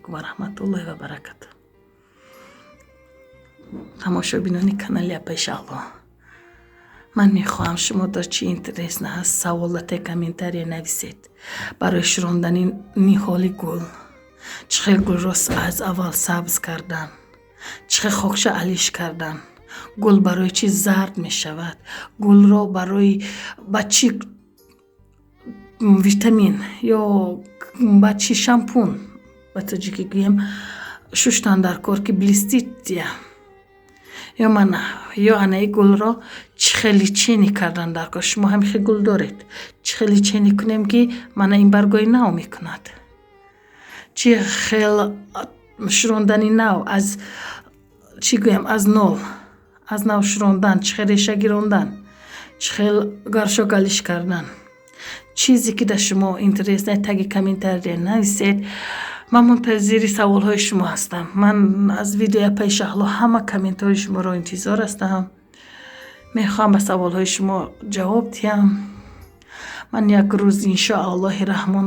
Алайкум ва раҳматуллоҳи ва баракату. Тамошобинони канали апаи Шаҳло, ман мехоҳам, шумо дар чӣ интересно ҳаст, саволате комментария нависед барои шурондани ниҳоли гул, чӣ хел гулро аз аввал сабз кардан, чӣ хел хокша алиш кардан, гул барои чӣ зард мешавад, гулро барои ба чӣ витамин ё ба чӣ шампун, ба тоҷикӣ гӯем, шуштан дар кор, ки блестит, ё мана ё анаи гулро чӣ хел лечение кардан дар кор. Шумо ҳам хел гул доред, чӣ хел лечение кунем, ки мана ин баргои нав мекунад, чӣ хел шурондани нав, аз чӣ гӯям, аз нол, аз нав шурондан, чӣ хел реша гирондан, чӣ хел горшок алиш кардан. Чизе ки дар шумо интересно, таги комментария нависед. Ман мунтазири саволҳои шумо ҳастам. Ман аз видеои апаи Шаҳло ҳама комментҳои шуморо интизор ҳастам. Мехоҳам ба саволҳои шумо ҷавоб диҳам. Ман як рӯз, иншоаллоҳи раҳмон,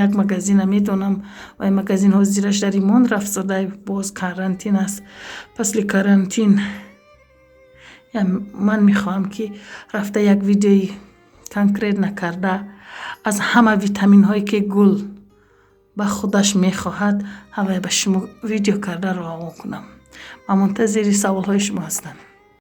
як магазина медонам ва магазин ҳозираш дар имон рафтзода, боз карантин аст. Пасли карантин ман мехоҳам, ки рафта як видеои конкретно карда, аз ҳама витаминҳое, ки гул ба худаш мехоҳад, ҳамаи ба шумо видео карда равон кунам. Ман мунтазири саволҳои шумо ҳастам.